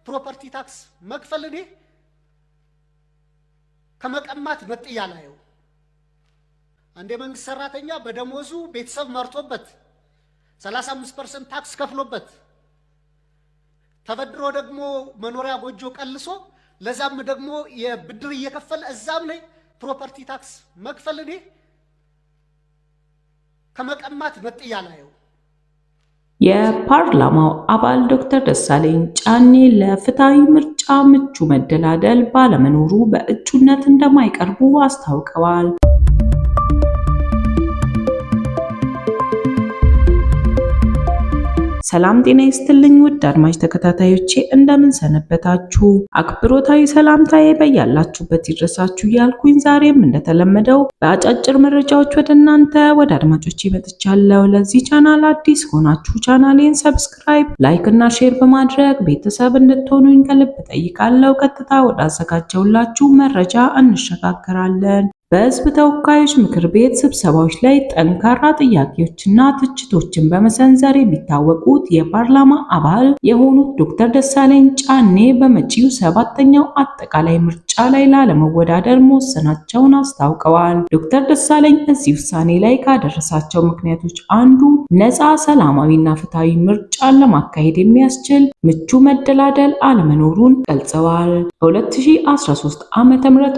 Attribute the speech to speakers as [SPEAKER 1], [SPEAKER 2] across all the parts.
[SPEAKER 1] Property tax መክፈል እኔ ከመቀማት ነጥዬ አላየው። አንድ የመንግስት ሰራተኛ በደሞዙ ቤተሰብ መርቶበት፣ 35% tax ከፍሎበት፣ ተበድሮ ደግሞ መኖሪያ ጎጆ ቀልሶ፣ ለዛም ደግሞ የብድር እየከፈለ፣ እዛም ላይ property tax መክፈል እኔ ከመቀማት ነጥዬ አላየው።
[SPEAKER 2] የፓርላማው አባል ዶክተር ደሳለኝ ጫኔ ለፍትሃዊ ምርጫ ምቹ መደላደል ባለመኖሩ በእጩነት እንደማይቀርቡ አስታውቀዋል። ሰላም ጤና ይስጥልኝ ውድ አድማጭ ተከታታዮቼ፣ እንደምን ሰነበታችሁ? አክብሮታዊ ሰላምታዬ በያላችሁበት ይድረሳችሁ እያልኩኝ ዛሬም እንደተለመደው በአጫጭር መረጃዎች ወደ እናንተ ወደ አድማጮቼ መጥቻለሁ። ለዚህ ቻናል አዲስ ሆናችሁ ቻናሌን subscribe፣ like እና share በማድረግ ቤተሰብ እንድትሆኑኝ ከልብ ጠይቃለሁ። ቀጥታ ወደ አዘጋጀሁላችሁ መረጃ እንሸጋገራለን። በሕዝብ ተወካዮች ምክር ቤት ስብሰባዎች ላይ ጠንካራ ጥያቄዎችና ትችቶችን በመሰንዘር የሚታወቁት የፓርላማ አባል የሆኑት ዶክተር ደሳለኝ ጫኔ በመጪው ሰባተኛው አጠቃላይ ምርጫ ላይ ላለመወዳደር መወሰናቸውን አስታውቀዋል። ዶክተር ደሳለኝ እዚህ ውሳኔ ላይ ካደረሳቸው ምክንያቶች አንዱ ነፃ፣ ሰላማዊና ፍትሃዊ ምርጫን ለማካሄድ የሚያስችል ምቹ መደላደል አለመኖሩን ገልጸዋል። በ2013 ዓ.ም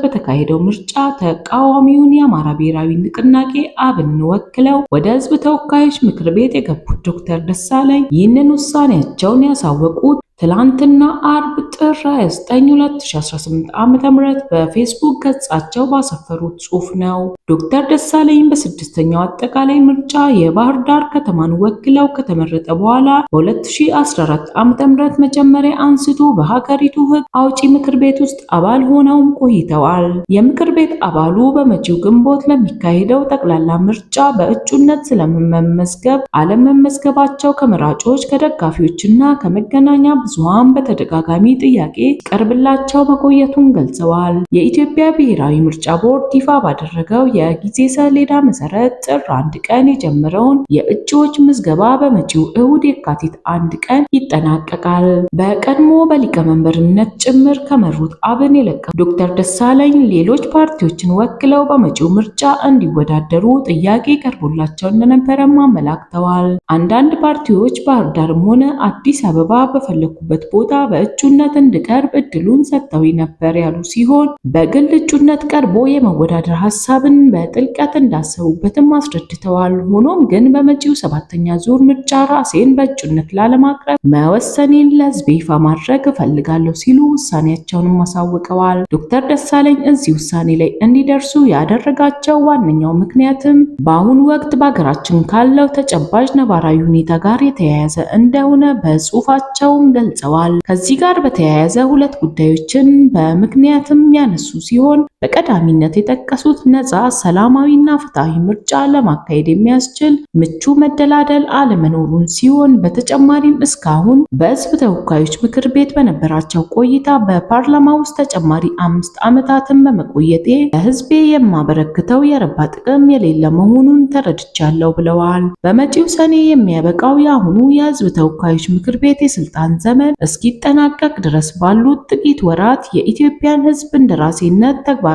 [SPEAKER 2] በተካሄደው ምርጫ ተቃዋሚውን የአማራ ብሔራዊ ንቅናቄ አብንን ወክለው ወደ ሕዝብ ተወካዮች ምክር ቤት የገቡት ዶክተር ደሳለኝ ይህንን ውሳኔያቸውን ያሳወቁት ትላንትና አርብ ጥር 29 2018 ዓ.ም በፌስቡክ ገጻቸው ባሰፈሩት ጽሑፍ ነው። ዶክተር ደሳለኝ በስድስተኛው አጠቃላይ ምርጫ የባህር ዳር ከተማን ወክለው ከተመረጠ በኋላ በ2014 ዓ.ም መጀመሪያ አንስቶ በሀገሪቱ ሕግ አውጪ ምክር ቤት ውስጥ አባል ሆነውም ቆይተዋል። የምክር ቤት አባሉ በመጪው ግንቦት ለሚካሄደው ጠቅላላ ምርጫ በእጩነት ስለመመዝገብ አለመመዝገባቸው ከመራጮች፣ ከደጋፊዎችና ከመገናኛ ብዙሃን በተደጋጋሚ ጥያቄ ቀርብላቸው መቆየቱን ገልጸዋል። የኢትዮጵያ ብሔራዊ ምርጫ ቦርድ ይፋ ባደረገው የጊዜ ሰሌዳ መሰረት ጥር 1 ቀን የጀመረውን የእጩዎች ምዝገባ በመጪው እሁድ የካቲት 1 ቀን ይጠናቀቃል። በቀድሞ በሊቀመንበርነት ጭምር ከመሩት አብን የለቀቁት ዶክተር ደሳለኝ ሌሎች ፓርቲዎችን ወክለው በመጪው ምርጫ እንዲወዳደሩ ጥያቄ ቀርቦላቸው እንደነበረም አመላክተዋል። አንዳንድ ፓርቲዎች ባህር ዳርም ሆነ አዲስ አበባ በፈለኩበት ቦታ በእጩነት እንድቀርብ እድሉን ሰጥተው ነበር ያሉ ሲሆን በግል እጩነት ቀርቦ የመወዳደር ሀሳብን በጥልቀት እንዳሰቡበትም አስረድተዋል። ሆኖም ግን በመጪው ሰባተኛ ዙር ምርጫ ራሴን በእጩነት ላለማቅረብ መወሰኔን ለሕዝብ ይፋ ማድረግ እፈልጋለሁ ሲሉ ውሳኔያቸውንም አሳውቀዋል። ዶክተር ደሳለኝ እዚህ ውሳኔ ላይ እንዲደርሱ ያደረጋቸው ዋነኛው ምክንያትም በአሁኑ ወቅት በሀገራችን ካለው ተጨባጭ ነባራዊ ሁኔታ ጋር የተያያዘ እንደሆነ በጽሁፋቸውም ገልጸዋል። ከዚህ ጋር በተያያዘ ሁለት ጉዳዮችን በምክንያትም ያነሱ ሲሆን በቀዳሚነት የጠቀሱት ነፃ፣ ሰላማዊና ፍትሃዊ ምርጫ ለማካሄድ የሚያስችል ምቹ መደላደል አለመኖሩን ሲሆን በተጨማሪም እስካሁን በሕዝብ ተወካዮች ምክር ቤት በነበራቸው ቆይታ በፓርላማ ውስጥ ተጨማሪ 5 ዓመታትን በመቆየቴ ለሕዝቤ የማበረክተው የረባ ጥቅም የሌለ መሆኑን ተረድቻለሁ ብለዋል። በመጪው ሰኔ የሚያበቃው የአሁኑ የሕዝብ ተወካዮች ምክር ቤት የስልጣን ዘመን እስኪጠናቀቅ ድረስ ባሉት ጥቂት ወራት የኢትዮጵያን ሕዝብ እንደራሴነት ተግባራቸውን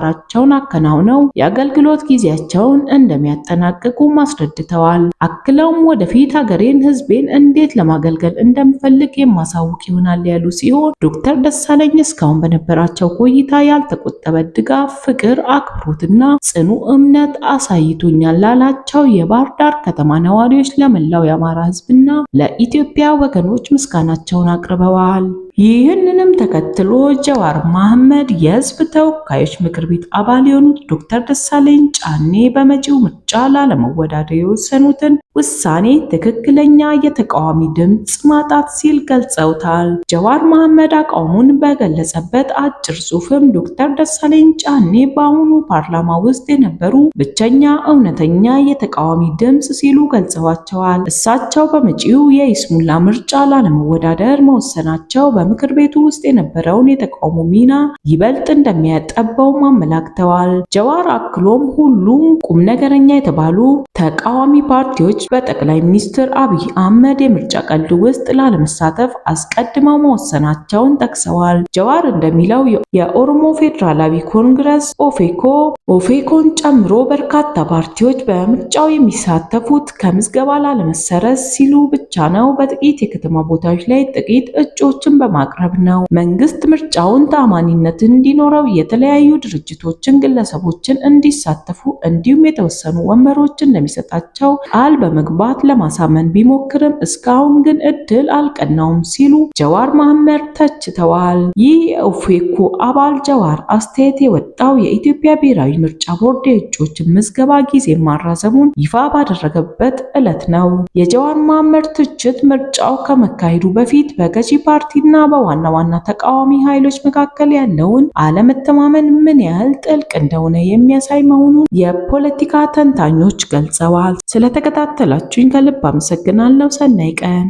[SPEAKER 2] አከናውነው የአገልግሎት ጊዜያቸውን እንደሚያጠናቅቁ አስረድተዋል። አክለውም ወደፊት ሀገሬን፣ ሕዝቤን እንዴት ለማገልገል እንደምፈልግ የማሳውቅ ይሆናል ያሉ ሲሆን ዶክተር ደሳለኝ እስካሁን በነበራቸው ቆይታ ያልተቆጠበ ድጋፍ፣ ፍቅር፣ አክብሮትና ጽኑ እምነት አሳይቶኛል ላላቸው የባህር ዳር ከተማ ነዋሪዎች፣ ለመላው የአማራ ሕዝብና ለኢትዮጵያ ወገኖች ምስጋናቸውን አቅርበዋል። ይህንንም ተከትሎ ጀዋር መሐመድ የሕዝብ ተወካዮች ምክር ቤት አባል የሆኑት ዶክተር ደሳለኝ ጫኔ በመጪው ምርጫ ላለመወዳደር የወሰኑትን ውሳኔ ትክክለኛ የተቃዋሚ ድምፅ ማጣት ሲል ገልጸውታል። ጀዋር መሐመድ አቋሙን በገለጸበት አጭር ጽሑፍም ዶክተር ደሳለኝ ጫኔ በአሁኑ ፓርላማ ውስጥ የነበሩ ብቸኛ እውነተኛ የተቃዋሚ ድምፅ ሲሉ ገልጸዋቸዋል። እሳቸው በመጪው የይስሙላ ምርጫ ላለመወዳደር መወሰናቸው በምክር ቤቱ ውስጥ የነበረውን የተቃውሞ ሚና ይበልጥ እንደሚያጠበውም አመላክተዋል። ጀዋር አክሎም ሁሉም ቁም ነገረኛ የተባሉ ተቃዋሚ ፓርቲዎች በጠቅላይ ሚኒስትር አብይ አህመድ የምርጫ ቀልድ ውስጥ ላለመሳተፍ አስቀድመው መወሰናቸውን ጠቅሰዋል። ጀዋር እንደሚለው የኦሮሞ ፌዴራላዊ ኮንግረስ ኦፌኮን ጨምሮ በርካታ ፓርቲዎች በምርጫው የሚሳተፉት ከምዝገባ ላለመሰረዝ ሲሉ ብቻ ነው። በጥቂት የከተማ ቦታዎች ላይ ጥቂት እጩዎችን በማቅረብ ነው። መንግስት ምርጫውን ተአማኒነት እንዲኖረው የተለያዩ ድርጅቶችን፣ ግለሰቦችን እንዲሳተፉ እንዲሁም የተወሰኑ ወንበሮችን እንደሚሰጣቸው ቃል በመግባት ለማሳመን ቢሞክርም እስካሁን ግን እድል አልቀናውም ሲሉ ጀዋር መሐመድ ተችተዋል። ይህ የኦፌኮ አባል ጀዋር አስተያየት የወጣው የኢትዮጵያ ብሔራዊ ምርጫ ቦርድ የእጩዎችን ምዝገባ ጊዜ ማራዘሙን ይፋ ባደረገበት ዕለት ነው። የጀዋር መሐመድ ትችት ምርጫው ከመካሄዱ በፊት በገዢ ፓርቲና በዋና ዋና ተቃዋሚ ኃይሎች መካከል ያለውን አለመተማመን ምን ያህል ጥልቅ እንደሆነ የሚያሳይ መሆኑን የፖለቲካ ተንታኞች ገልጸዋል። ስለተከታተላችሁኝ ከልብ አመሰግናለሁ። ሰናይ ቀን።